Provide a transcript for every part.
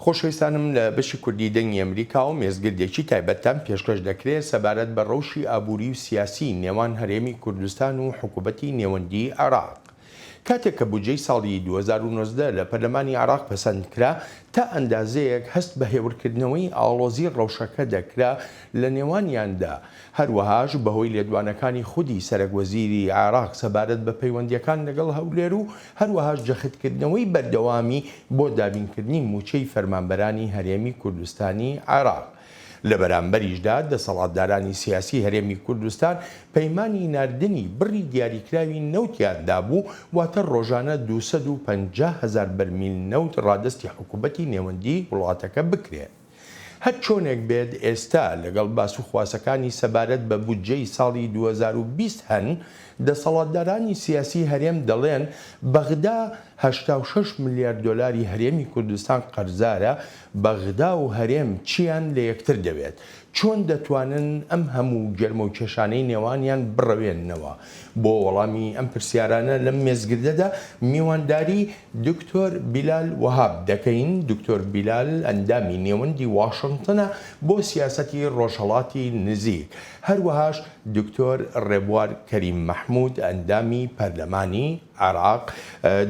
خۆشەویستانم لە بەشی کوردی دەنگی ئەمریکاوە مێزگردێکی تایبەتتان پێشکەش دەکرێت سەبارەت بە ڕەوشی ئابووری و سیاسی نێوان هەرێمی کوردستان و حکوومەتی نێوەندیی عێراق. کاتێک کە بودجەی ساڵی 2019 لە پەرلەمانی عێراق پەسەند کرا، تا ئەندازەیەک هەست بە هێورکردنەوەی ئاڵۆزی ڕەوشەکە دەکرا لە نێوانیاندا، هەروەهاش بەهۆی لێدوانەکانی خودی سەرەک وەزیری عێراق سەبارەت بە پەیوەندییەکان لەگەڵ هەولێر و هەروەهاش جەختکردنەوەی بەردەوامی بۆ دابینکردنی مووچەی فەرمانبەرانی هەرێمی کوردستانی عێراق. لە بەرامبەریشدا دەسەڵاتدارانی سیاسی هەرێمی کوردستان پەیمانی ناردنی بڕی دیاریکراوی نەوتیان دابوو، واتە ڕۆژانە 250 هەزار بەرمیل نەوت ڕادەستی حکومەتی نێوەندیی وڵاتەکە بکرێت. هەر چۆنێک بێت ئێستا لەگەڵ باس و خواسەکانی سەبارەت بە بودجەی ساڵی 2020 هەن، دەسەڵاتدارانی سیاسی هەرێم دەڵێن بەغدا 86 ملیار دۆلاری هەرێمی کوردستان قەرزارە، بەغدا و هەرێم چیان لە یەکتر دەوێت؟ چۆن دەتوانن ئەم هەموو گەرمەوکێشانەی نێوانیان بڕەوێننەوە؟ بۆ وەڵامی ئەم پرسیارانە لەم مێزگردەدا میوانداری دکتۆر بیلال وەهاب دەکەین، دکتۆر بیلال ئەندامی نێوەندی واشنتنە بۆ سیاسەتی ڕۆژهەڵاتی نزیک، هەروەهاش دکتۆر ڕێبوار کەریم مەحمود ئەندامی پەرلەمانی عێراق.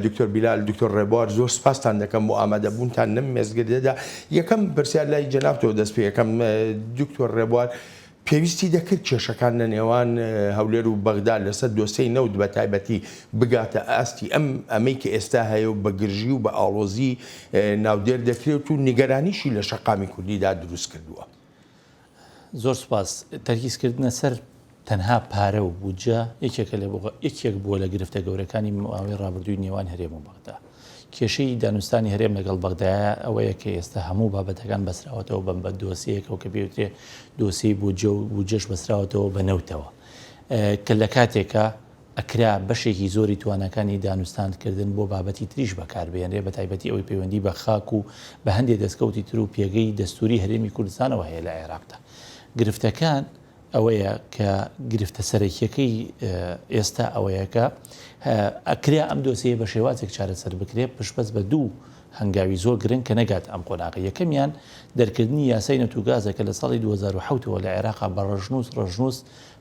دکتۆر بیلال، دکتۆر ڕێبوار زۆر سپاستان دەکەم بۆ ئامادەبوونتان لەم مێزگردەدا. یەکەم پرسیار لای جەنابتەوە دەست پێ یەکەم دکتۆر ڕێبوار، پێویستی دەکرد کێشەکان لە نێوان هەولێر و بەغدا لەسەر دۆسیەی نەوت بە تایبەتی بگاتە ئاستی ئەم ئەمەی کە ئێستا هەیە و بە گرژی و بە ئاڵۆزی ناودێر دەکرێت و نیگەرانیشی لە شەقامی کوردیدا دروست کردووە؟ زۆر سوپاس. تەرکیزکردنە سەر تەنها پارە و بودجە یەکێکە لە یەکێک بووە لە گرفتە گەورەکانی ماوەی ڕابردووی نێوان هەرێم و بەغدا. کێشەی دانوستانی هەرێم لەگەڵ بەغدایە ئەوەیە کە ئێستا هەموو بابەتەکان بەسراوەتەوە بە بە دۆسیەیەکەوە کە پێوترێ دۆسیەی بودجە و بودجەش بەسراوەتەوە بە نەوتەوە کە لە کاتێکا ئەکرا بەشێکی زۆری تواناکانی دانوستاندکردن بۆ بابەتی تریش بەکاربهێنرێ بەتایبەتی ئەوەی پەیوەندی بە خاک و بە هەندێ دەستکەوتی تر و پێگەی دەستوری هەرێمی کوردستانەوە هەیە لە عێراقدا. گرفتەکان ئەوەیە کە گرفتە سەرەکیەکەی ئێستا ئەوەیە کە ئەکرا ئەم دۆسیەیە بە شێوازێک چارەسەر بکرێت پشتبەست بە دوو هەنگاوی زۆر گرنگ کە نەگاتە ئەم قۆناغە یەکەمیان دەرکردنی یاسای نەوت و گازە کە لە ساڵی 2007 ەوە لە عێراقا بە ڕەشنووس ڕەشنووس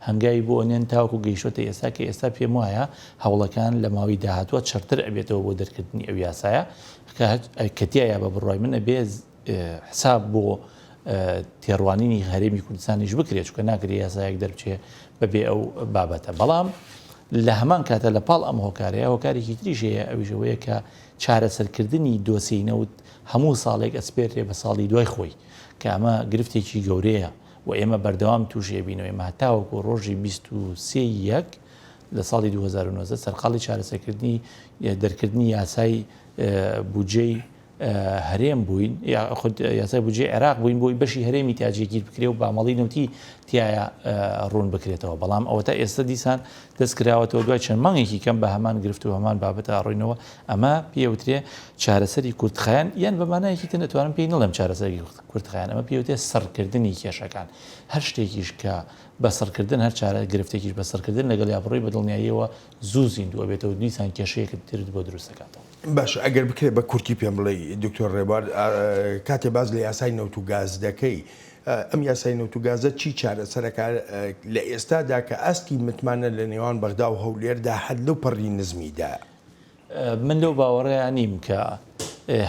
هەنگاوی بۆ ئەنێن تاوەکو گەیشتۆتە ئێستا کە ئێستا پێم وایە هەوڵەکان لە ماوەی داهاتووە چڕتر ئەبێتەوە بۆ دەرکردنی ئەو یاسایە کە تیایا بە بڕوای من ئەبێ حساب بۆ تێڕوانینی هەرێمی کوردستانیش بکرێت چونکە ناکرێت یاسایەک دەربچێ بەبێ ئەو بابەتە بەڵام لە هەمان کاتە لە پاڵ ئەم هۆکارەیە هۆکارێکی تریش هەیە ئەویش ئەوەیە کە چارەسەرکردنی دۆسیەی نەوت هەموو ساڵێک ئەسپێرێ بە ساڵی دوای خۆی کە ئەمە گرفتێکی گەورەیە و ئێمە بەردەوام تووشی ئەبینەوە ئێمە هەتاوەکو ڕۆژی 23 یەک لە ساڵی 2019 سەرقاڵی چارەسەرکردنی دەرکردنی یاسای بودجەی هەرێم بووین یاخود یاسای بودجەی عێراق بووین بۆی بەشی هەرێمی تیا جێگیر بکرێ و بامەڵی نەوتی تایە ڕوون بکرێتەوە بەڵام ئەوەتا ئێستا دیسان دەست کراوەتەوە دوای چەند مانگێکی کەم بە هەمان گرفت و هەمان بابەتە ئەڕۆینەوە ئەمە پێوترێ چارەسەری کورتخایەن یان بە مانایەکی تر ئەتوانم پێی نەڵێم چارەسەری کورتخایەن ئەمە پێوتێ سڕکردنی کێشەکان هەر شتێکیش کە بە سڕکردن هەر چارە گرفتێکیش بە سڕکردن لەگەڵ یا بڕۆی بە دڵنیاییەوە زوو زیندوو ئەبێتەوە دیسان کێشەیەکت ترت بۆ دروست دەکاتەوە. باشە ئەگەر بکرێت بە کورتی پێم بڵێی دکتۆر ڕێبوار کاتێ باس لە یاسای نەوت و گاز دەکەی ئەم یاسای نەوت و گازە چی چارەسەرەکە لە ئێستادا کە ئاستی متمانە لە نێوان بەغدا و هەولێردا هەر لەو پەڕی نزمیدایە؟ من لەو باوەڕەیا نیم کە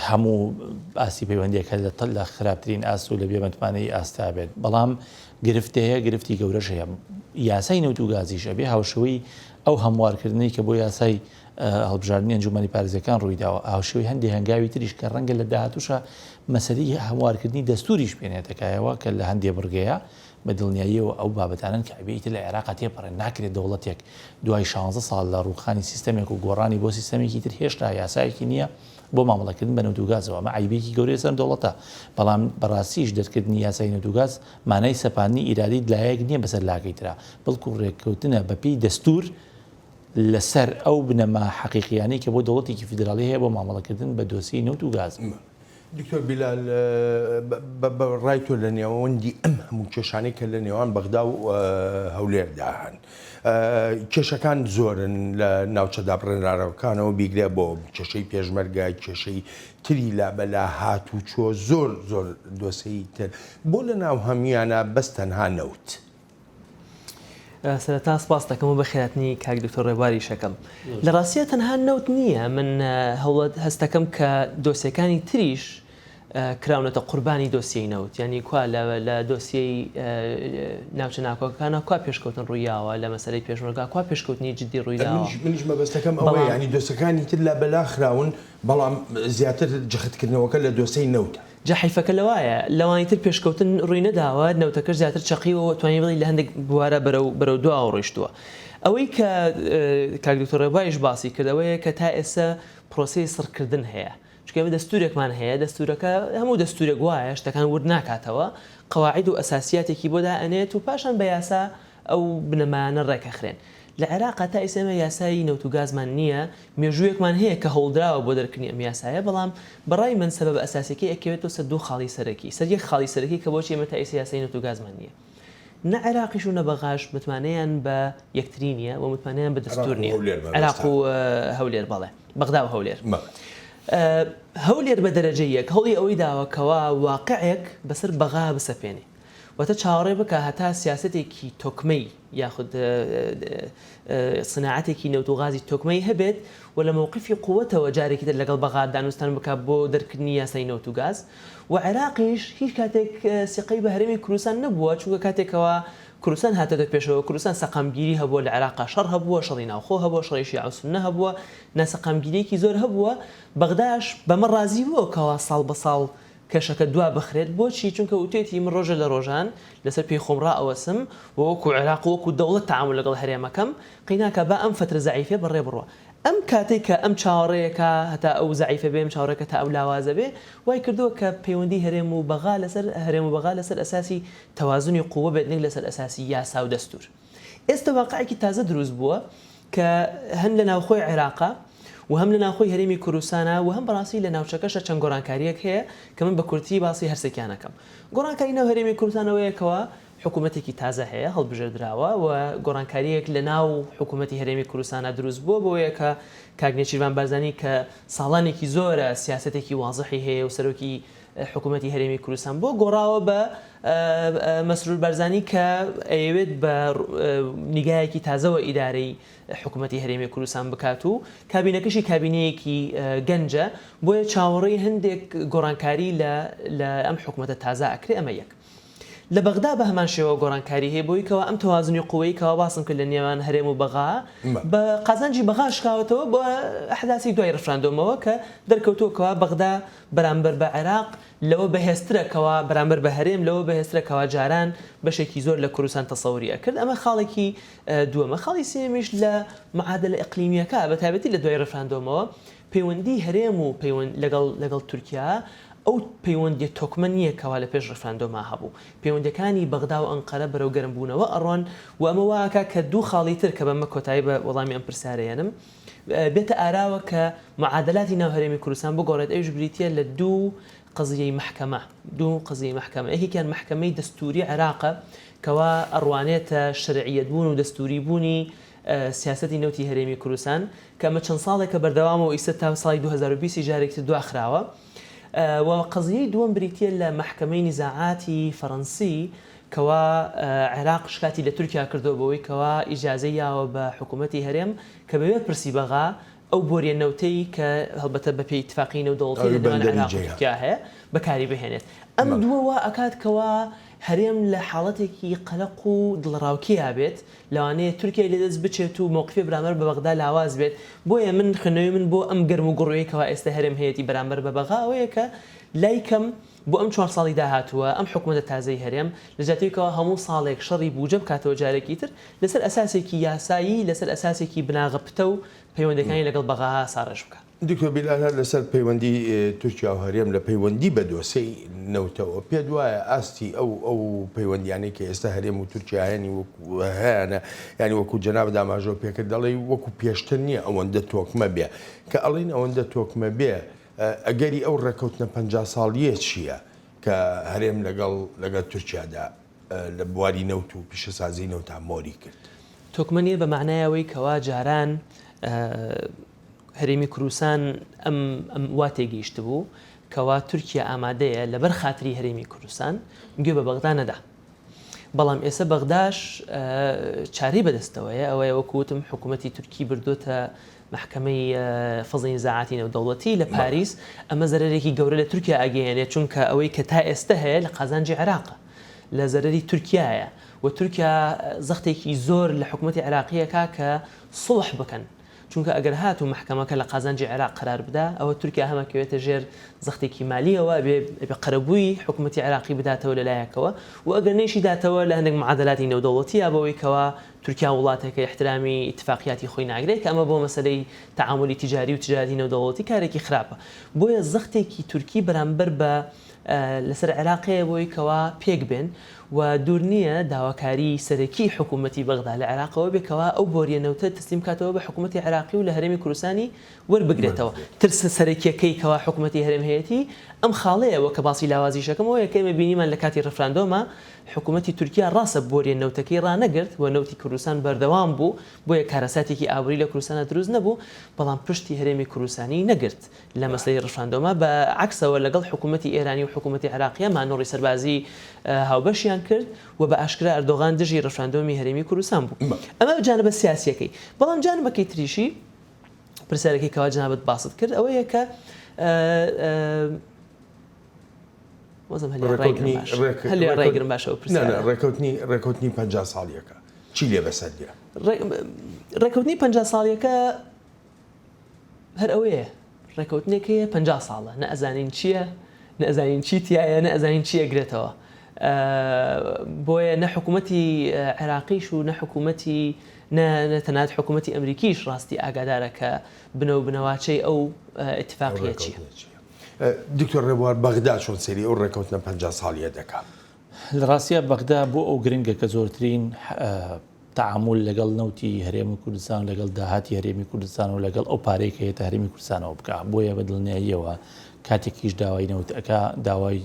هەموو ئاستی پەیوەندیەکە لە خراپترین ئاست و لە بێمتمانەی ئاستا بێت بەڵام گرفت هەیە گرفتی گەورەش هەیە یاسای نەوت و گازیش ئەبێ هاوشێوەی ئەو هەموارکردنەی کە بۆ یاسای هەڵبژاردنی ئەنجومەنی پارێزگەکان ڕوویداوە هاوشێوەی هەندێک هەنگاوی تریش کە ڕەنگە لە داهاتووشا مەسەلەی هەموارکردنی دەستوریش بێنێتە کایەوە کە لە هەندێ بڕگەیە بە دڵنیاییەوە ئەو بابەتانەن کە ئەبێ ئیتر لە عێراقا تێپەڕێن ناکرێت دەوڵەتێک دوای شانزە ساڵ لە ڕووخانی سیستەمێک و گۆڕانی بۆ سیستەمێکی تر هێشتا یاسایەکی نییە بۆ مامەڵەکردن بە نەوت و گازەوە ئەمە عەیبێکی گەورەیە سەر دەوڵەتە بەڵام بەڕاستیش دەرکردنی یاسای نەوت و گاز مانای سەپاندنی ئیرادەی لایەک نییە بەسەر لاکەی ترا بەڵکو ڕێککەوتنە بەپێی دەستوور لەسەر ئەو بنەما حەقیقیانەی کە بۆ دەوڵەتێکی فیدراڵی هەیە بۆ مامەڵەکردن بە دۆسیەی نەوت و گاز. دکتۆر بیلال بە ڕای تۆ لە نێوەندی ئەم هەموو کێشانەی کە لە نێوان بەغدا و هەولێردا هەن کێشەکان زۆرن لە ناوچە دابڕێنراوەکانەوە بیگرە بۆ کێشەی پێشمەرگە کێشەی تری لابەلا هاتوچۆ زۆر زۆر دۆسێی تر بۆ لە ناو هەمویانە بەس تەنها نەوت. سەرەتا سپاس دەکەم و بەخێراتنی کاک دکتۆر ڕێبواریش ئەکەم. لە ڕاستیا تەنها نەوت نییە، من هەوڵە هەستەکەم کە دۆسیەکانی تریش کراونەتە قوربانی دۆسیەی نەوت، یانی کوا لە دۆسیەی ناوچە ناکۆکەکانە کوا پێشکەوتن ڕوویاوە، لە مەسەلەی پێشمەرگە کوا پێشکەوتنی جدی ڕوویداوە. منیش مەبەستەکەم ئەوەیە یانی دۆسەکانی تر لابەلا خراون، بەڵام زیاتر جەختکردنەوەکە لە دۆسێی نەوتە. جا حەیفەکە لەوایە لەوانی تر پێشکەوتن ڕووی نەداوە، نەوتەکەش زیاتر چەقیوە و توانی بڵێی لە هەندێک بوارا بەرەو بەرەو دواوە ڕۆیشتووە. ئەوەی کە کاک دکتۆر ڕێبوایش باسی کرد ئەوەیە کە تا ئێستا پرۆسەی سڕکردن هەیە. چونکە ئێمە دەستوورێکمان هەیە، دەستوورەکە هەموو دەستوورێک وایە شتەکان ورد ناکاتەوە، قەواعید و ئەساسیاتێکی بۆ دائەنێت و پاشان بە یاسا ئەو بنەمایانە ڕێکئەخرێن. لە عێراقا تا ئیستا ئێمە یاسای نەوت و گازمان نییە، مێژوویەکمان هەیە کە هەوڵدراوە بۆ دەرکردنی ئەم یاسایە، بەڵام بە ڕای من سەبەبە ئەساسیەکەی ئەکەوێتەوە سەر دوو خاڵی سەرەکی، سەر یەک خاڵی سەرەکی کە بۆچی ئێمە تا ئیستا یاسای نەوت و گازمان نییە. نە عێراقیش و نە بەغاش متمانەیان بە یەکتری نییە و متمانەیان بە دەستوور نییە. عێراق و هەولێر بەڵێ. بەغدا و هەولێر. هەولێر بە دەرەجەی یەک هەوڵی ئەوەی داوە کەوا واقعێک بەسەر بەغا بسەپێنێ. واتە چاوەڕێ بکا هەتا سیاسەتێکی تۆکمەی یاخود سناعەتێکی نەوت و غازی تۆکمەی هەبێت و لە مەوقیفی قوەتەوە جارێکی تر لەگەڵ بەغا دانوستان بکا بۆ دەرکردنی یاسای نەوت و گاز و عێراقیش هیچ کاتێک سیقەی بە هەرێمی کوردستان نەبووە چونکە کاتێکەوە کوردستان هاتۆتە پێشەوە کوردستان سەقامگیری هەبووە لە عێراقا شەڕ هەبووە شەڕی ناوخۆ هەبووە شەڕی شیعە و سوننە هەبووە ناسەقامگیریەکی زۆر هەبووە بەغداش بەمە ڕازی بووە کەوا ساڵ بە ساڵ کێشەکە دوا بخرێت، بۆچی؟ چونکە وتویەتی من ڕۆژێ لە ڕۆژان لەسەر پێی خۆم ڕائەوەسم و وەکو عێراق و وەکو دەوڵەت تەعامول لەگەڵ هەرێمەکەم، قیناکا با ئەم فەترە زەعیفە بەڕێ بڕوا. ئەم کاتەی کە ئەم چاوەڕێیەکا هەتا ئەو زەعیفە بێ، ئەم چاوەڕێکە تا ئەو لاوازە بێ، وای کردووە کە پەیوەندی هەرێم و بەغا لەسەر هەرێم و بەغا لەسەر ئەساسی تەوازنی قوە بێت نەک لەسەر ئەساسی یاسا و دەستوور. ئێستە واقعێکی تازە دروست بووە کە هەم لە ناوخۆی عێراقا و هەم لە ناوخۆی هەرێمی کوردستانا و هەم بەڕاستی لە ناوچەکەشا چەند گۆڕانکارییەک هەیە کە من بە کورتی باسی هەرسێکیان ئەکەم. گۆڕانکاری ناو هەرێمی کوردستان ئەوەیە کەوا حکوومەتێکی تازە هەیە هەڵبژێردراوە و گۆڕانکارییەک لە ناو حکوومەتی هەرێمی کوردستانا دروست بووە بەوەیە کە کاک نێچیرڤان بارزانی کە ساڵانێکی زۆرە سیاسەتێکی وازحی هەیە و سەرۆکی حکوومەتی هەرێمی کوردستان بۆ گۆڕاوە بە مەسرور بارزانی کە ئەیەوێت بە نیگایەکی تازەوە ئیدارەی حکوومەتی هەرێمی کوردستان بکات و کابینەکەشی کابینەیەکی گەنجە بۆیە چاوەڕێی هەندێک گۆڕانکاری لە لە ئەم حکوومەتە تازە ئەکرێ ئەمە یەک. لە بەغدا بە هەمان شێوە گۆڕانکاری هەیە بۆی کەوا ئەم تەوازنی قوەی کەوا باسم کرد لە نێوان هەرێم و بەغا بە قازانجی بەغا شکاوەتەوە بۆ ئەحداسی دوای ڕفراندۆمەوە کە دەرکەوتووە کەوا بەغدا بەرامبەر بە عێراق لەوە بەهێزترە کەوا بەرامبەر بە هەرێم لەوە بەهێزترە کەوا جاران بەشێکی زۆر لە کوردستان تەسەوری ئەکرد ئەمە خاڵێکی دووەمە خاڵی سێیەمیش لە معادلە ئیقلیمیەکە بە تایبەتی لە دوای ڕفراندۆمەوە پەیوەندی هەرێم و پەیوەند لەگەڵ لەگەڵ تورکیا ئەو پەیوەندیە تۆکمە نییە کەوا لە پێش ڕیفراندۆما هەبوو. پەیوەندیەکانی بەغدا و ئەنقەرە بەرەو گەرم بوونەوە ئەڕۆن و ئەمە وا ئەکا کە دوو خاڵی تر کە بەمە کۆتایی بە وەڵامی ئەم پرسیارە یەنم بێتە ئاراوە کە معادلاتی ناو هەرێمی کوردستان بگۆڕێت ئەویش بریتیە لە دوو قەزیەی مەحکەمە دوو قەزیەی مەحکەمە یەکێکیان مەحکەمەی دەستووری عێراقە کەوا ئەڕوانێتە شەرعیەت بوون و دەستووری بوونی سیاسەتی نەوتی هەرێمی کوردستان کە ئەمە چەند ساڵێکە بەردەوامە و ئیستە تا ساڵی 2020 جارێکی تر دواخراوە و قەزیەی دووەم بریتییە لە مەحکەمەی نیزاعاتی فەرەنسی کەوا عێراق شکاتی لە تورکیا کردووە بەوەی کەوا ئیجازەی یاوە بە حکوومەتی هەرێم کە بەبێ پرسی بەغا ئەو بۆریە نەوتەی کە هەڵبەتە بەپێی ئیتفاقی نێودەوڵەتی لە نێوان عێراق و تورکیا هەیە بەکاری بهێنێت. ئەم دووە وا ئەکات کەوا هەرێم لە حاڵەتێکی قەلەق و دڵەڕاوکێیا بێت لەوانەیە تورکیای لەدەست بچێت و مەوقفی بەرامبەر بە بەغدا لاواز بێت، بۆیە من خوێندنەوەی من بۆ ئەم گەرم و گوڕیەی کەوا ئێستا هەرێم هەیەتی بەرامبەر بە بەغا ئەوەیە کە لای کەم بۆ ئەم چوار ساڵی داهاتووە ئەم حکومەتە تازەی هەرێم لە جیاتی کەوا هەموو ساڵێک شەڕی بوجە بکاتەوە جارێکی تر لەسەر ئەساسێکی یاسایی لەسەر ئەساسێکی بناغە پتەو پەیوەندەکانی لەگەڵ بەغا ساڕێژ بکات. دکتۆر بیلال هەر لەسەر پەیوەندی تورکیا و هەرێم لە پەیوەندی بە دۆسێی نەوتەوە پێت وایە ئاستی ئەو ئەو پەیوەندیانەی کە ئێستا هەرێم و تورکیا هەیەنی وەکو هەیانە یانی وەکو جەنابت ئاماژەو پێکرد دەڵێی وەکو پێشتر نییە ئەوەندە تۆکمە بێ کە ئەڵێین ئەوەندە تۆکمە بێ. ئەگەری ئەو ڕێکەوتنە 50 ساڵیە چییە کە هەرێم لەگەڵ لەگەڵ تورکیادا لە بواری نەوت و پیشەسازی نەوتا مۆری کرد؟ تۆکمە نییە بە مەعنای ئەوەی کەوا جاران هەرێمی کوردستان ئەم ئەم وا تێگەیشتبوو کەوا تورکیا ئامادەیە لەبەر خاتری هەرێمی کوردستان گوێ بە بەغدا نەدا. بەڵام ئێستا بەغداش چارەی بەدەستەوەیە، ئەوەیە وەکو وتم حکوومەتی تورکی بردۆتە مەحکەمەی فەزڵی نزاعاتی نێودەوڵەتی لە پاریس، ئەمە زەرەرێکی گەورە لە تورکیا ئەگەیەنێت، چونکە ئەوەی کە تا ئێستە هەیە لە قازانجی عێراقە، لە زەرەری تورکیایە و تورکیا زەختێکی زۆر لە حکوومەتی عێراقی ئەکا کە سوڵح بکەن. چونکە ئەگەر هاتوو مەحکەمەکە لە قازانجی عێراق قەرار بدا ئەوە تورکیا هەم ئەکەوێتە ژێر زەختێکی مالیەوە ئەبێ ئەبێ قەرەبووی حکومەتی عێراقی بداتەوە لە لایەکەوە و ئەگەر نەیشی داتەوە لە هەندێک معادەلاتی نێودەوڵەتییا بەوەی کەوا تورکیا وڵاتێکە ئیحترامی ئیتفاقیاتی خۆی ناگرێت کە ئەمە بۆ مەسەلەی تەعامولی تیجاری و تجارەتی نێودەوڵەتی کارێکی خراپە بۆیە زەختێکی تورکی بەرامبەر بە لەسەر عێراق هەیە بۆی کەوا پێک بێن و دوور نییە داواکاریی سەرەکیی حکوومەتی بەغدا لە عێراق ئەوە بێ کەوا ئەو بۆرییە نەوتە تەسلیم بکاتەوە بە حکوومەتی عێراقی و لە هەرێمی کوردستانی وەربگرێتەوە. ترسە سەرەکییەکەی کەوا حکوومەتی هەرێم هەیەتی ئەم خاڵەیە و کە باسی لاوازیش ئەکەم ئەوەیە کە ئێمە بینیمان لە کاتی ڕێفراندۆما حکوومەتی تورکیا ڕاستە بۆرییە نەوتەکەی ڕانەگرت و نەوتی کوردستان بەردەوام بوو بۆیە کارەساتێکی ئابووری لە کوردستانا دروست نەبوو بەڵام پشتی هەرێمی کوردستانی نەگرت لە مەسەلەی ڕفراندۆما بە عەکسەوە لەگەڵ حکوومەتی ئێرانی و حکوومەتی عێراقییە مانۆڕی سەربازی هاوبەشیان کرد و بە ئاشکرا ئەردۆغان دژی ڕفراندۆمی هەرێمی کوردستان بوو. ئەمە جانبە سیاسییەکەی. بەڵام جانبەکەی تریشی پرسیارەکەی کەوا جەنابت باست کرد ئەوەیە کە وەزم هەلێ ڕێگرم باش هەلێ ڕێگرم باشە ئەو پرسیارە. نا نا ڕێکەوتنی ڕێکەوتنی 50 ساڵیەکە چی لێ بەسەر دێ؟ ڕێکەوتنی 50 ساڵیەکە هەر ئەوەیە ڕێکەوتنێک هەیە 50 ساڵە نە ئەزانین چییە نە ئەزانین چی تایە نە ئەزانین چی ئەگرێتەوە بۆیە نە حکوومەتی عێراقیش و نە حکوومەتی نە تەنات حکوومەتی ئەمریکیش ڕاستی ئاگادارە کە بنە و بنەواچەی ئەو ئیتفاقیە چییە. دکتۆر ڕێبوار بەغدا چۆن سەیری ئەو ڕێکەوتنە 50 ساڵیە دەکا؟ لە ڕاستیا بەغدا بۆ ئەو گرنگە کە زۆرترین تەعامول لەگەڵ نەوتی هەرێمی کوردستان و لەگەڵ داهاتی هەرێمی کوردستان و لەگەڵ ئەو پارەی کە یەتە هەرێمی کوردستانەوە بکا بۆیە بە دڵنیاییەوە کاتێکیش داوای نەوت ئەکا داوای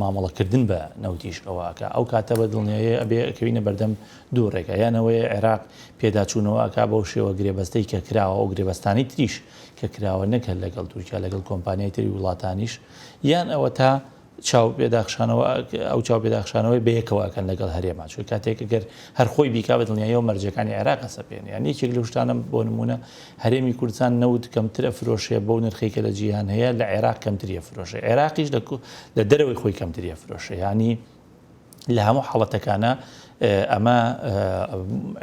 مامەڵەکردن بە نەوتیش ئەوە ئەکا ئەو کاتە بە دڵنیایی ئەبێ ئەکەوینە بەردەم دوو ڕێگا یان ئەوەیە عێراق پێداچوونەوە ئەکا بەو شێوە گرێبەستەی کە کراوە ئەو گرێبەستانەی تریش کە کراوە نەک هەر لەگەڵ تورکیا لەگەڵ کۆمپانیای تری وڵاتانیش یان ئەوەتا چاو پێداخشانەوە ئەو چاو پێداخشانەوەی بەیەکەوە ئەکەن لەگەڵ هەرێما چونکە کاتێک گەر هەر خۆی بیکا بە دڵنیاییەوە مەرجەکانی عێراق ئەسەپێنێ یان یەکێک لەو شتانە بۆ نمونە هەرێمی کوردستان نەوت کەمتر ئەفرۆشێ بەو نرخەی کە لە جیهان هەیە لە عێراق کەمتری ئەفرۆشێ عێراقیش لە لە دەرەوەی خۆی کەمتری ئەفرۆشێ یانی لە هەموو حاڵەتەکانە ئەمە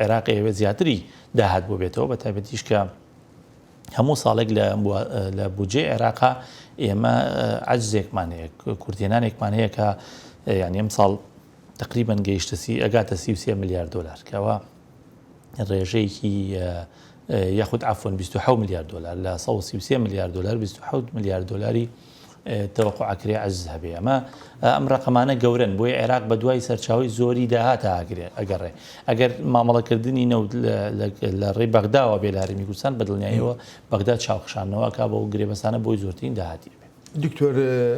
عێراق ئەیەوێت زیاتری داهات بۆ بێتەوە بە تایبەتیش کە هەموو ساڵێک لە بودجەی عێراقا ئێمە عەجزێکمان هەیە کورتهێنانێکمان هەیە کە یعنی ئەم ساڵ تقریبا گەیشتە سی ئەگاتە 33 ملیار دلار کەەوە ڕێژەیەکی یاخود عفوا 27 ملیار دلار لە 133 ملیار دلار 27 ملیار دلاری تەوەقوع ئەکرێ عەجز هەبێ ئەمە ئەم ڕەقەمانە گەورەن بۆیە عێراق بە دوای سەرچاوەی زۆری داهاتە ئاگرێ ئەگەڕێ ئەگەر مامەڵەکردنی نەوت لە ڕێی بەغداوە بێ لە هەرێمی کوردستان بە دڵنیاییەوە بەغدا چاوخشاندنەوە ئەکا بەو گرێبەستانە بۆی زۆرترین داهاتی ئەبێ. دکتۆر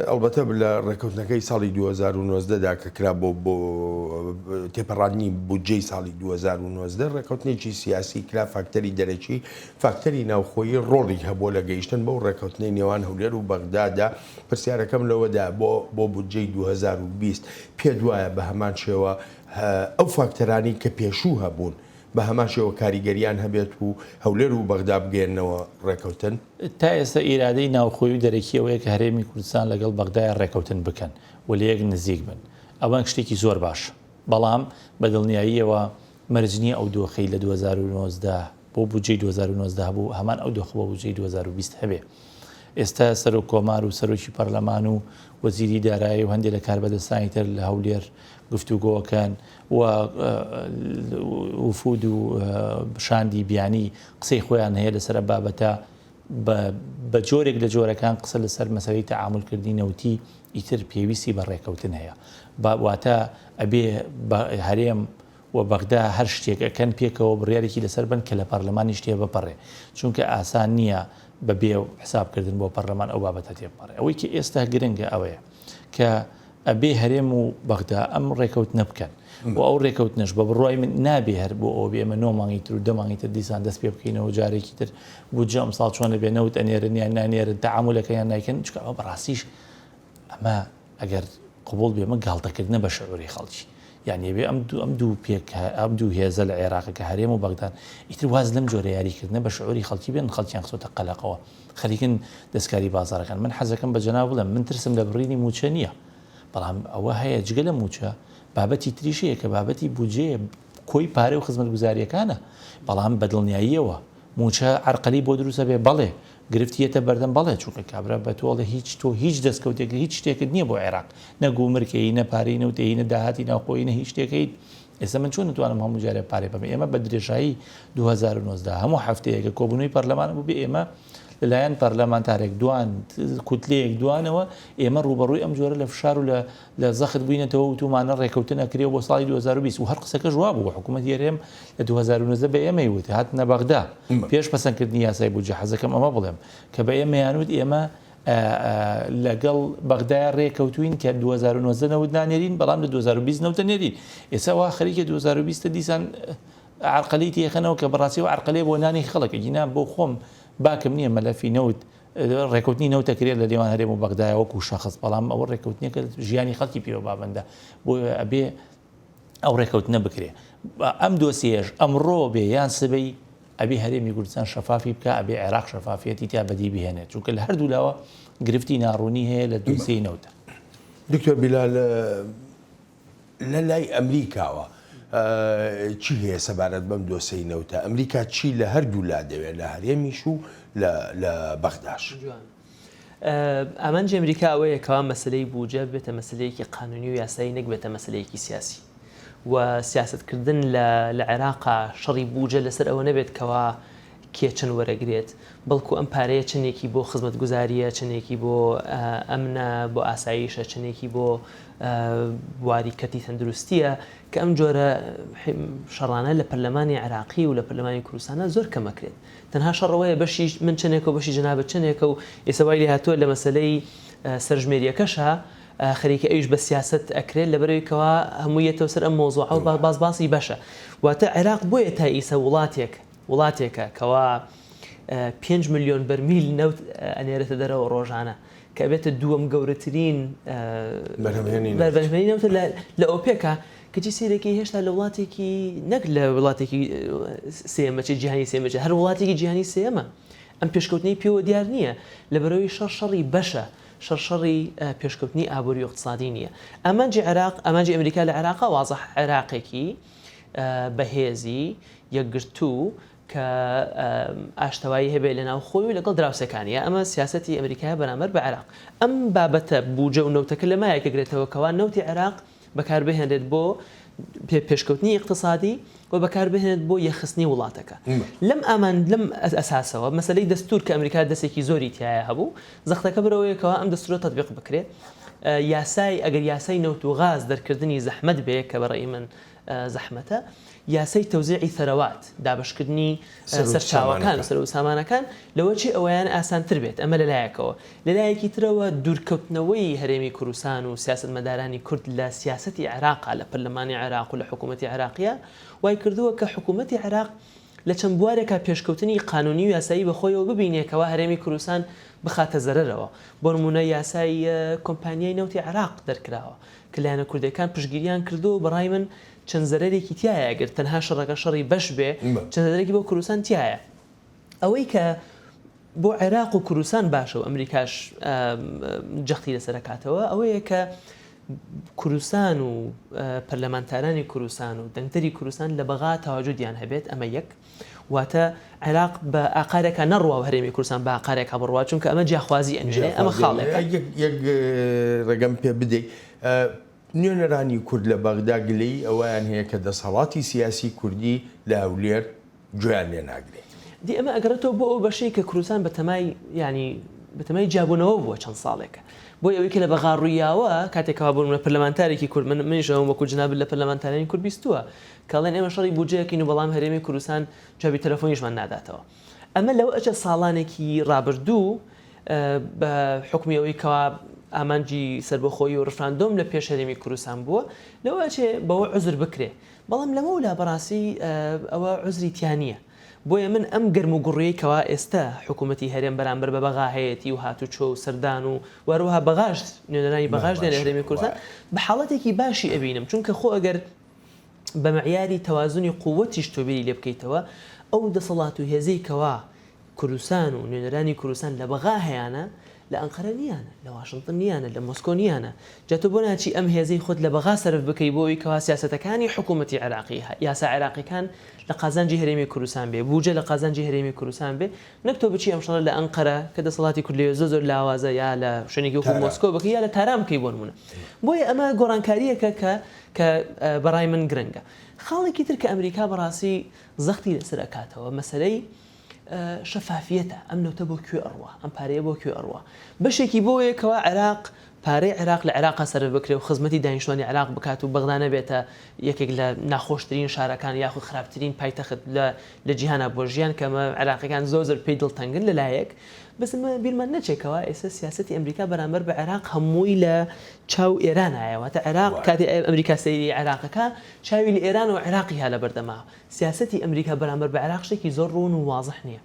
ئەڵبەتە لە ڕێکەوتنەکەی ساڵی 2019 دا کە کرا بۆ بۆ تێپەڕاندنی بودجەی ساڵی 2019 ڕێکەوتنێکی سیاسی کرا فاکتەری دەرەکی فاکتەری ناوخۆیی ڕۆڵی هەبووە لە گەیشتن بەو ڕێکەوتنەی نێوان هەولێر و بەغدادا، پرسیارەکەم لەوەدایە بۆ بۆ بودجەی 2020 پێت وایە بە هەمان شێوە ئەو فاکتەرانەی کە پێشوو هەبوون بە هەمان شێوە کاریگەریان هەبێت و هەولێر و بەغدا بگەیەننەوە ڕێکەوتن؟ تا ئێستا ئیرادەی ناوخۆیی و دەرەکی ئەوەیە کە هەرێمی کوردستان لەگەڵ بەغدایە ڕێکەوتن بکەن و لەیەک نزیک بن ئەوە شتێکی زۆر باشە بەڵام بە دڵنیاییەوە مەرج نییە ئەو دۆخەی لە 2019 بۆ بودجەی 2019 هەبوو هەمان ئەو دۆخە بۆ بودجەی 2020 هەبێ. ئێستا سەرۆک کۆمار و سەرۆکی پەرلەمان و وەزیری دارایی و هەندێک لە کاربەدەستانی تر لە هەولێر گفتوگۆکەن و وفود و شاندی بیانی قسەی خۆیان هەیە لەسەر ئەم بابەتە بە جۆرێک لە جۆرەکان قسە لەسەر مەسەلەی تەعامولکردنی نەوتی ئیتر پێویستی بە ڕێکەوتن هەیە واتە ئەبێ هەرێم و. و بەغدا هەر شتێک ئەکەن پێکەوە بڕیارێکی لەسەر بەن کە لە پەرلەمانیش تێبپەڕێ چونکە ئاسان نییە بە بێ حساب کردن بۆ پەرلەمان ئەو بابەتە تێبپەڕێ. ئەوەی کە ئێستا گرنگە ئەوەیە کە ئەبێ هەرێم و بەغدا ئەم ڕێکەوتنە بکەن و ئەو ڕێکەوتنەش بە بڕوای من نابێ هەر بۆ ئەوە بێ ئێمە نۆ مانگی تر و دە مانگی تر دیسان دەست پێ بکەینەوە جارێکی تر بودجە ئەمساڵ چۆن ئەبێ نەوت ئەنێرن یان نانێرن تەعامولەکە یان نایکەن چونکە ئەوە بەڕاستیش ئەمە ئەگەر قبوڵ بێ ئەمە گاڵتەکردنە بە شعوری خەڵکی یعنی ئەبێ ئەم دوو ئەم دوو پێک ئەم دوو هێزە لە عێراق کە هەرێم و بەغدان ئیتر واز لەم جۆرە یاریکردنە بە شعوری خەڵکی بێن خەڵکیان خستۆتە قەلەقەوە خەریکن دەستکاری بازاڕەکان من حەزەکەم بە جەناب بڵێم من ترسم لە بڕینی مووچە نییە بەڵام ئەوە هەیە جگە لە مووچە بابەتی تریش هەیە کە بابەتی بودجەیە کۆی پارە و خزمەتگوزارییەکانە بەڵام بە دڵنیاییەوە مووچە عەرقەلی بۆ دروست ئەبێ بەڵێ گرفتی یەتە بەردەم بەڵێ چونکە کابرا بە تۆ ئەڵێ هیچ تۆ هیچ دەستکەوتێک هیچ شتێکت نییە بۆ عێراق نە گومرکەی نە پارەی نەوتەی نە داهاتی ناوخۆیی نە هیچ شتێکەی ئێستا من چۆن دەتوانم هەموو جارێ پارەی بەم ئێمە بە درێژایی 2019 هەموو هەفتەیەکە کۆبوونەوەی پەرلەمان بوو بێ ئێمە لەلایەن پەرلەمانتارێک دوان کوتلەیەک دوانەوە ئێمە ڕووبەڕووی ئەم جۆرە لە فشار و لە لە زەخت بووینەتەوە وتومانە ڕێکەوتن ئەکرێ بۆ ساڵی 2020 و هەر قسەکەش وا بوو حکوومەتی هەرێم لە 2019 بە ئێمەی وت هاتنە بەغدا پێش پەسەندکردنی یاسای بودجە حەزەکەم ئەمە بڵێم کە بە ئێمەیان وت ئێمە لەگەڵ بەغدایە ڕێکەوتوین کە 2019 نەوت نانێرین بەڵام لە 2020 نەوتە نێرین ئێستا وا خەریکە 2020 دیسان عرقەلی تێخەنەوە کە بەڕاستی و عرقەلێ بۆ نانی خەڵک گینا بۆ خۆم باکم نییە مەلەفی نەوت ڕێکوتنی نەوتە کرێت لە نێوان هەرێم و بەغدایە وەکو شەخص بەڵام ئەوە ڕێکوتنێکە ژیانی خەڵکی پێوە بابەندە بۆ ئەبێ ئەو ڕێکەوتنە بکرێ ئەم دۆسیەش ئەمڕۆ بێ یان سبەی ئەبێ هەرێمی کوردستان شەفافی بکا ئەبێ عێراق شەفافیەتی تیا بەدی بهێنێت چونکە لە هەردوو لاوە گرفتی ناڕوونی هەیە لە دۆسیەی نەوتە. دکتۆر بیلال لە لای ئەمریکاوە چی هەیە سەبارەت بەم دۆسەی نەوتە؟ ئەمریکا چی لە هەردوو لا دەوێت لە هەرێمیش و لە بەغداش؟ جوان. ئامانجی ئەمریکا ئەوەیە کەوا مەسەلەی بوجە ببێتە مەسەلەیەکی قانونی و یاسایی نەک بێتە مەسەلەیەکی سیاسی و سیاسەتکردن لە لە عێراقا شەڕی بوجە لەسەر ئەوە نەبێت کەوا کێ چەند وەرەگرێت بەڵکو ئەم پارەیە چەندێکی بۆ خزمەتگوزارییە چەندێکی بۆ ئەمنە بۆ ئاسایشە چەندێکی بۆ بواری کەرتی تەندروستیە کە ئەم جۆرە شەڕانە لە پەرلەمانی عێراقی و لە پەرلەمانی کوردستانە زۆر کەمەکرێت تەنها شەڕ ئەوەیە بەشی من چەنێکە و بەشی جەنابت چەنێکە و ئێستا وای لێهاتووە لە مەسەلەی سەرژمێریەکەشا خەریکە ئەویش بە سیاسەت ئەکرێت لەبەرئەوەی کەوا هەمووی یەتەوە سەر ئەم مەوزوعە و باس باسی بەشە واتە عێراق بۆیە تا ئیسە وڵاتێک وڵاتێکە کەوا پێنج ملیۆن بەرمیل نەوت ئەنێرێتە دەرەوە ڕۆژانە کە ئەبێتە دووەم گەورەترین بەرهەمهێنی نەوت لە ئۆپێکا کەچی سەیرەکەی هێشتا لە وڵاتێکی نەک لە وڵاتێکی سێیەمە چ جیهانی سێیەمە چ هەر وڵاتێکی جیهانی سێیەمە ئەم پێشکەوتنەی پێوە دیار نییە لەبەرئەوەی شەڕ شەڕی بەشە شەڕ شەڕی پێشکەوتنی ئابووری و ئیقتسادی نییە ئامانجی عێراق ئامانجی ئەمریکا لە عێراقا وازح عێراقێکی بەهێزی یەکگرتوو کە ئاشتەوایی هەبێت لە ناو خۆی و لەگەڵ دراوسێکانی، ئەمە سیاسەتی ئەمریکایە بەرامبەر بە عێراق. ئەم بابەتە بوجە و نەوتەکە لە مایەک ئەگرێتەوە کەوا نەوتی عێراق بەکاربهێنرێت بۆ پێشکەوتنی ئیقتسادی و بەکاربهێنرێت بۆ یەکخستنی وڵاتەکە. لەم ئامان لەم ئەساسەوە مەسەلەی دەستور کە ئەمریکا دەستێکی زۆری تیایا هەبوو، زەختەکە بەرەوەیە کەوا ئەم دەستورە تەتبیق بکرێ. یاسای ئەگەر یاسای نەوت و غاز دەرکردنی زەحمەت بێ کە بە ڕەئی من زەحمەتە، یاسای تەوزیعی ثەرەوات، دابەشکردنی سەرچاوەکان و سەروەت و سامانەکان، لەوەچی ئەوەیان ئاسانتر بێت، ئەمە لەلایەکەوە. لەلایەکی ترەوە دوورکەوتنەوەی هەرێمی کوردستان و سیاسەتمەدارانی کورد لە سیاسەتی عێراقا، لە پەرلەمانی عێراق و لە حکوومەتی عێراقیا، وایکردووە کە حکوومەتی عێراق لە چەند بوارێکا پێشکەوتنی قانوونی و یاسایی بەخۆیەوە ببینێ کەوا هەرێمی کوردستان بخاتە زەرەرەوە. بۆ نموونە یاسای کۆمپانیای نەوتی عێراق دەرکراوە. کە لایەنە کوردیەکان پشتگیریان کردووە و بەڕای من چەند زەرەرێکی تیایە گەر تەنها شەڕەکە شەڕی بەش بێ چەند زەرەرێکی بۆ کوردستان تیایە ئەوەی کە بۆ عێراق و کوردستان باشە و ئەمریکاش جەختی لەسەر ئەکاتەوە ئەوەیە کە کوردستان و پەرلەمانتارانی کوردستان و دەنگدەری کوردستان لە بەغا تەواجودیان هەبێت ئەمە یەک واتە عێراق بە ئاقارێکا نەڕوا و هەرێمی کوردستان بە ئاقارێکا بڕوا چونکە ئەمە جیاخوازی ئەنوێنێ ئەمە خاڵێکە. یەک ڕێگەم پێ بدەی نوێنەرانی کورد لە بەغدا گلەیی ئەوەیان هەیە کە دەسەڵاتی سیاسی کوردی لە هەولێر گوێیان لێ ناگرێ. دی ئەمە ئەگەڕێتەوە بۆ ئەو بەشەی کە کوردستان بە تەمای یانی. بەتەمای جیابوونەوە بووە چەند ساڵێکە. بۆیە ئەوەی کە لە بەغا ڕوویاوە کاتێک کەوا بۆ نموونە پەرلەمانتارێکی کورد من منیش ئەوەم وەکوو جنابت لە پەرلەمانتارانی کورد بیستووە کە ئەڵێن ئێمە شەڕی بودجە ئەکەین و بەڵام هەرێمی کوردستان جوابی تەلەفۆنیشمان ناداتەوە. ئەمە لەوە ئەچێ ساڵانێکی ڕابردوو بە حوکمی ئەوەی کەوا ئامانجی سەربەخۆیی و ڕفراندۆم لە پێش هەرێمی کوردستان بووە لەوە ئەچێ بەوە عوزر بکرێ بەڵام لەمەولا بەڕاستی ئەوە عوزری تیا نییە. بۆیە من ئەم گەرم و گوڕیەی کەوا ئێستە حکوومەتی هەرێم بەرامبەر بە بەغا هەیەتی و هاتوچۆ و سەردان و و هەروەها بەغاش نوێنەرانی بەغاش دێنە هەرێمی کوردستان بە حاڵەتێکی باشی ئەبینم چونکە خۆ ئەگەر بە معیاری تەوازنی قووەتیش تۆ بیری لێ بکەیتەوە ئەو دەسەڵات و هێزەی کەوا کوردستان و نوێنەرانی کوردستان لە بەغا هەیانە لە ئەنقەرە نییانە، لە واشنتن نییانە، لە مۆسکۆ نییانە. جا تۆ بۆ ناچی ئەم هێزەی خۆت لە بەغا سەرف بکەی بۆ ئەوەی کەوا سیاسەتەکانی حکوومەتی عێراقی، یاسا عێراقیەکان لە قازانجی هەرێمی کوردستان بێ، بووجە لە قازانجی هەرێمی کوردستان بێ، نەک تۆ بچی ئەم شەڕە لە ئەنقەرە کە دەسەڵاتی کورد لەوێ زۆر زۆر لاوازە یا لە شوێنێکی وەکوو مۆسکۆ بکەی یا لە تاران بکەی بۆ نموونە. بۆیە ئەمە گۆڕانکارییەکە کە کە بە ڕای من گرنگە. خاڵێکی تر کە ئەمریکا بەڕاستی زەختی لەسەر ئەکاتەوە مەسەلەی شەفافیەتە، ئەم نەوتە بۆ کوێ ئەڕوا، ئەم پارەیە بۆ کوێ ئەڕوا؟ بەشێکی بۆیە کەوا عێراق پارەی عێراق لە عێراقا سەرف بکرێ و خزمەتی دانیشتوانی عێراق بکات و بەغدا نەبێتە یەکێک لە ناخۆشترین شارەکان یاخود خراپترین پایتەخت لە لە جیهانا بۆ ژیان کە ئەمە عێراقیەکان زۆر زۆر پێی دڵتەنگن لە لایەک بەس ئەمە بیرمان نەچێ کەوا ئێستا سیاسەتی ئەمریکا بەرامبەر بە عێراق هەمووی لە چاو ئێرانایە واتە عێراق کاتێ ئەمریکا سەیری عێراقەکە چاوی لە ئێران و عێراقی ها لەبەردەما سیاسەتی ئەمریکا بەرامبەر بە عێراق شتێکی زۆر ڕوون و وازح نییە.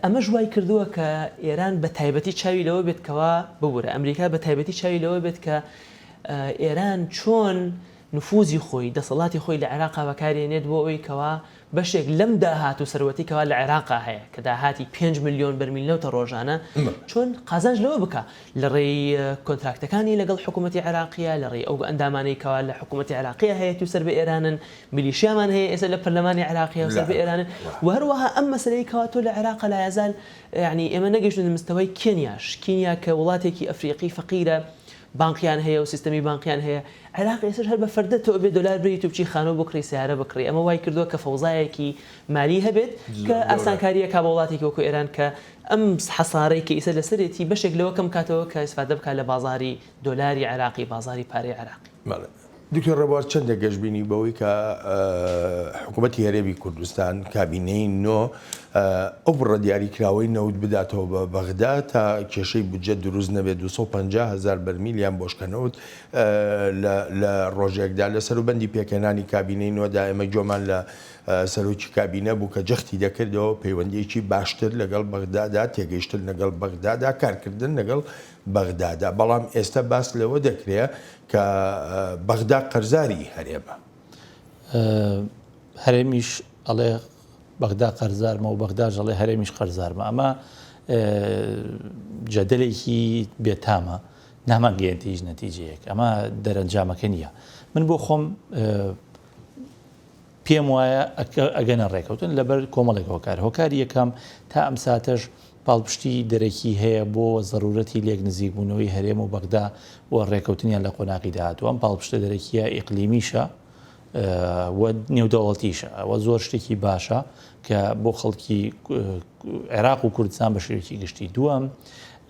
ئەمەش وای کردووە کە ئێران بە تایبەتی چاوی لەوە بێت کەوا ببورە ئەمریکا بە تایبەتی چاوی لەوە بێت کە ئێران چۆن نفوزی خۆی دەسەڵاتی خۆی لە عێراقا بەکارێنێت بۆ ئەوەی کەوا بەشێک لەم داهات و سەروەتی کەوا لە عێراقا هەیە کە داهاتی 5 ملیۆن بەرمیل نەوتە ڕۆژانە چۆن قازانج لەوە بکا لە ڕێی کۆنتراکتەکانی لەگەڵ حکوومەتی عێراقییە، لە ڕێی ئەو ئەندامانەی کەوا لە حکوومەتی عێراقییە هەیەتی و سەر بە ئێرانن، میلیشیامان هەیە ئێستا لە پەرلەمانی عێراقییە و سەر بە ئێرانن و هەروەها ئەم مەسەلەی کەوا تۆ لە عێراقا لایەزال یانی ئێمە نەگەیشتووینە مستەوای کێنیاش، کینیا کە وڵاتێکی ئەفریقی فەقیرە بانقیان هەیە و سیستەمی بانقیان هەیە، عێراق ئێستاش هەر بە فەردە تۆ ئەبێ دۆلار بریت و بچی خانوو بکڕی سەیارە بکڕی ئەمە وای کردووە کە فەوزایەکی مالی هەبێت کە ئاسانکاری ئەکا بە وڵاتێکی وەکو ئێران کە ئەم حەسارەی کە ئیسە لەسەرێتی بەشێک لەوە کەم بکاتەوە کە ئیسفادە بکات لە بازاری دۆلاری عێراقی، بازاری پارەی عێراقی. بەڵێ. دکتۆر ڕێبوار چەندە گەشبینی بەوەی کە حکوومەتی هەرێمی کوردستان کابینەی نۆ ئەو بڕە دیاریکراوەی نەوت بداتەوە بە بەغدا تا کێشەی بودجە دروست نەبێت 250 هەزار بەرمیل یان بۆشکە نەوت لە ڕۆژێکدا لە سەروبەندی پێکهێنانی کابینەی نۆدا ئێمە گوێمان لە سەرۆکی کابینە بوو کە جەختی دەکردەوە پەیوەندییەکی باشتر لەگەڵ بەغدادا، تێگەیشتن لەگەڵ بەغدادا، کارکردن لەگەڵ بەغدادا، بەڵام ئێستا باس لەوە دەکرێ کە بەغدا قەرزاری هەرێمە. هەرێمیش ئەڵێ بەغدا قەرزارمە و بەغداش ئەڵێ هەرێمیش قەرزارمە. ئەمە جەدەلێکی بێتامە، نامانگەیەنێتە هیچ نەتیجەیەک. ئەمە دەرەنجامەکە نییە. من بۆ خۆم پێم وایە ئەگەنە ڕێکەوتن لەبەر کۆمەڵێک هۆکار. هۆکاری یەکەم، تا ئەم ساتەش پاڵپشتی دەرەکی هەیە بۆ زەرورەتی لێک نزیکبوونەوەی هەرێم و بەغدا و ڕێکەوتنیان لە قۆناغی داهاتوو. ئەم پاڵپشتە دەرەکییە ئیقلیمیشە و نێودەوڵەتیشە. ئەوە زۆر شتێکی باشە کە بۆ خەڵکی عێراق و کوردستان بە شێوەیەکی گشتی. دووەم،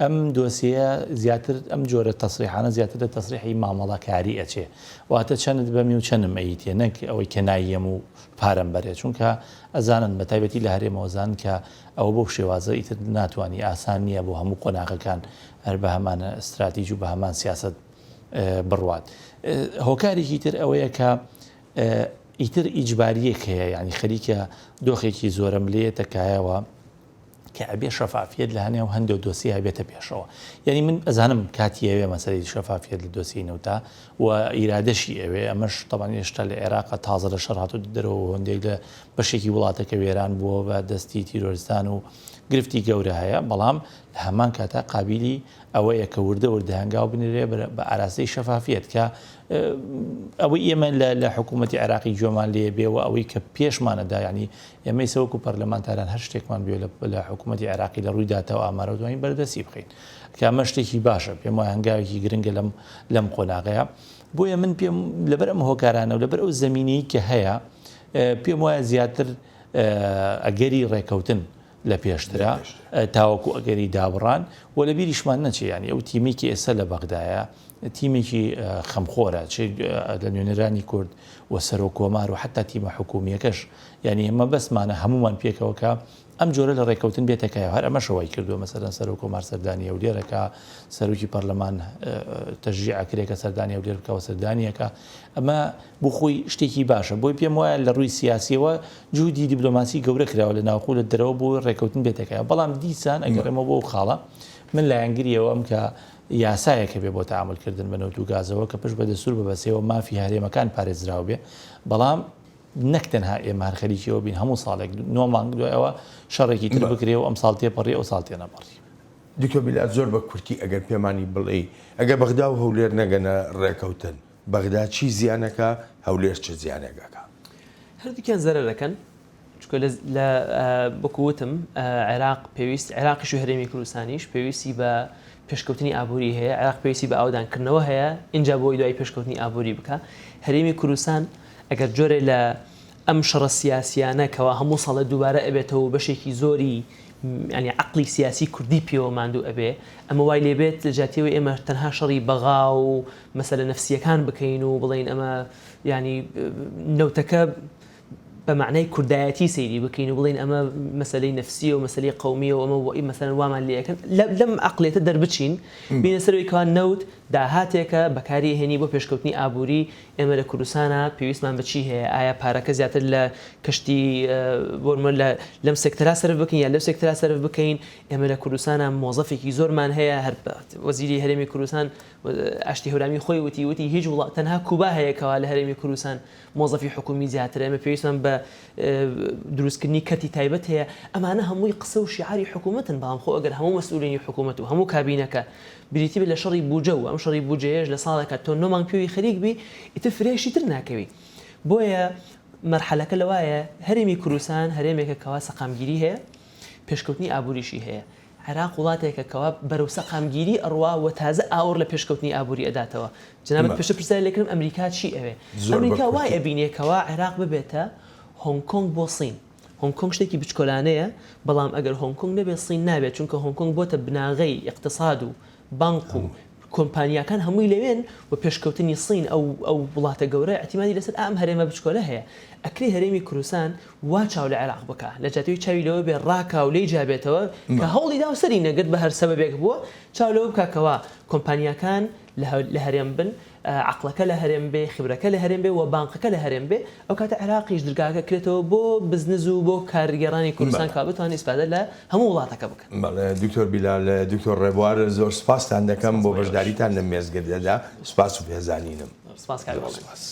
ئەم دۆسیەیە زیاتر ئەم جۆرە تەسریحانە زیاتر لە تەسریحی مامەڵەکاری ئەچێ واتە چەنت بەمی و چەنم ئەیتێ نەک ئەوەی کە نایەم و پارەم بەرێ چونکە ئەزانن بە تایبەتی لە هەرێمەوە زان کە ئەوە بەو شێوازە ئیتر ناتوانانی ئاسان نییە بۆ هەموو قۆناغەکان هەر بە هەمان استراتیج و بە هەمان سیاست بڕوات هۆکارێکی تر ئەوەیە کە ئیتر ئیجباریەک هەیە یعنی خەریکە دۆخێکی زۆرەم لێتە کایەوە کە ئەبێ شەفافیەت لە هەنێو هەندێ دۆسیە بێتە پێشەوە یعنی من ئەزانم کاتی ئەوێ مەسەلەی شەفافیەت لە دۆسیەی نەوتا و ئیرادەشی ئەوێ ئەمەش تەبعەن هێشتا لە عێراق تازە لە شەڕ هاتووە دەرەوە هەندێک لە بەشێکی وڵاتەکە وێران بووە بە دەستی تیرۆرستان و گرفتی گەورە هەیە بەڵام لە هەمان کاتا قابیلی ئەوەیە کە وردە وردە هەنگاو بنرێ بە ئاراستەی شەفافیەت کە ئەوەی ئێمە لە حکوومەتی عێراقی گوێمان لێ بێ و ئەوەی کە پێشمانەدا یعنی ئێمەی سەوەکو پەرلەمانتاران هەر شتێکمان بوێ لە حکوومەتی عێراقی لە ڕووی داتا و ئامارەوە توانین بەردەستی بخەین کە ئەمە شتێکی باشە پێم وایە هەنگاوێکی گرنگە لەم لەم قۆناغەیە بۆیە من پێم لەبەر ئەم هۆکارانە و لەبەر ئەو زمینەی کە هەیە پێم وایە زیاتر ئەگەری ڕێکەوتن. لە پێشترا تاوەکو ئەگەری دابڕان و لە بیریشمان نەچێ یانی ئەو تیمەی کە ئێستا لە بەغدایە تیمێکی خەمخۆرە چ لە نوێنەرانی کورد و سەرۆک کۆمار و حتا تیمە حکومییەکەش یانی ئێمە بەسمانە هەمومان پێکەوە کە ئەم جۆرە لە ڕێککەوتن بێتە کایەوە، هەر ئەمەشە وای کردووە مەسەلەن سەرۆک کۆمار سەردانی هەولێر ئەکا، سەرۆکی پەرلەمان تەشجیع ئەکرێ کە سەردانی هەولێر بکا و سەردانی ئەکا، ئەمە بۆ خۆی شتێکی باشە، بۆیە پێم وایە لە ڕووی سیاسییەوە جوهدی دیبلۆماسی گەورە کراوە لە ناوخۆ و لە دەرەوە بۆ ڕێککەوتن بێتە کایەوە، بەڵام دیسان ئەگەڕێمەوە بۆ ئەو خاڵە من لایەنگری ئەوەم کە یاسایەک هەبێ بۆ تەعامول کردن بە نەوت و گازەوە کە پشت بە دەستوور ببەسێ و مافی هەرێمەکان پارێزراو بێ، بەڵام نەک تەنها ئێمە هەر خەریکی ئەوە بین هەموو ساڵێک نۆ مانگ دوای ئەوە شەڕێکی تر بکرێ و ئەم ساڵ تێپەڕی ئەو ساڵ تێنەپەڕی. دکتۆر بیلال زۆر بە کورتی ئەگەر پێمانی بڵێی ئەگەر بەغدا و هەولێر نەگەنە ڕێکەوتن بەغدا چی زیانەکا هەولێر چ زیانێک ئەکا؟ هەردووکیان زەرەر ئەکەن چونکە لە وەکو وتم عێراق پێویست عێراقیش و هەرێمی کوردستانیش پێویستی بە پێشکەوتنی ئابووری هەیە، عێراق پێویستی بە ئاوەدانکردنەوە هەیە ئینجا بۆی دوای پێشکەوتنی ئابووری بکا. هەرێمی کوردستان ئەگەر جۆرێ لە ئەم شەڕە سیاسیانە کەوا هەموو ساڵێ دووبارە ئەبێتەوە و بەشێکی زۆری یانی عەقڵی سیاسی کوردی پێوە ماندوو ئەبێ ئەمە وای لێ بێت لە جیاتی ئەوەی ئێمە تەنها شەڕی بەغا و مەسەلە نەفسییەکان بکەین و بڵێین ئەمە یانی نەوتەکە بە مەعنای کوردایەتی سەیری بکەین و بڵێین ئەمە مەسەلەی نەفسییە و مەسەلەی قەومییە و ئەمە مەسەلەن وامان لێ ئەکەن لەم عەقڵیەتە دەربچین بینە سەر ئەوەی کەوا نەوت داهاتێکە بەکاری ئەهێنی بۆ پێشکەوتنی ئابووری ئێمە لە کوردستانا پێویستمان بە چی هەیە ئایا پارەکە زیاتر لە کەشتی بۆ نموونە لە لەم سێکتەرا سەرف بکەین یان لەو سێکتەرا سەرف بکەین ئێمە لە کوردستانا مۆزەفێکی زۆرمان هەیە هەر وەزیری هەرێمی کوردستان ئاشتی هەورامی خۆی وتی وتی هیچ وڵات تەنها کوبا هەیە کەوا لە هەرێمی کوردستان مۆزەفی حکومی زیاترە، ئێمە پێویستمان بە دروستکردنی کەرتی تایبەت هەیە، ئەمانە هەمووی قسە و شیعاری حکومەتن، بەڵام خۆ ئەگەر هەموو مەسئولینی حکومەت و هەموو کابینەکە بریتی بێت لە شەڕی بوجە و ئەم شەڕی بوجەیەش لە ساڵێکا تۆ نۆ مانگ پێوی خەریک بی ئیتر فریای تر ناکەوی. بۆیە مەرحەلەکە لەوایە هەرێمی کوردستان هەرێمێکە کەوا سەقامگیری هەیە، پێشکەوتنی ئابوریشی هەیە، عێراق وڵاتێکە کەوا بەرەو سەقامگیری ئەڕوا و تازە ئاوڕ لە پێشکەوتنی ئابووری ئەداتەوە. جەنابت پێشتر پرسیاری لێکردم ئەمریکا چی ئەوێ؟ ئەمریکا وای ئەبینێ کەوا عێراق ببێتە هۆنگ کۆنگ بۆ سین. هۆنگ کۆنگ شتێکی بچکۆلانەیە، بەڵام ئەگەر هۆنگ کۆنگ نەبێ سین نابێت، چونکە هۆنگ کۆنگ بۆتە بناغەی ئیقتساد و بانق و کۆمپانیاکان هەمووی لەوێن و پێشکەوتنی سین ئەو ئەو وڵاتە گەورە ئیعتیمادی لەسەر ئەم هەرێمە بچکۆلە هەیە. ئەکرێ هەرێمی کوردستان وا چاو لە عێراق بکا لە جیاتی ئەوەی چاوی لەوە بێ ڕاکا و لێی جیا بێتەوە کە هەوڵی دا و سەری نەگرت بە هەر سەبەبێک بووە چاو لەوە بکا کەوا کۆمپانیاکان لە هەرێم بن عەقڵەکە لە هەرێم بێ خبرەکە لە هەرێم بێ و بانقەکە لە هەرێم بێ ئەو کاتە عێراقیش درگاکە کرێتەوە بۆ بزنز و بۆ کارگێڕانی کوردستان کەوا بتوانن ئیسفادە لە هەموو وڵاتەکە بکەن. بەڵێ دکتۆر بیلال، دکتۆر ڕێبوار زۆر سپاستان دەکەم بۆ بەشداریتان لەم مێزگردەدا، سپاس و پێزانینم. سپاس کاک بەڵێن. سپاس.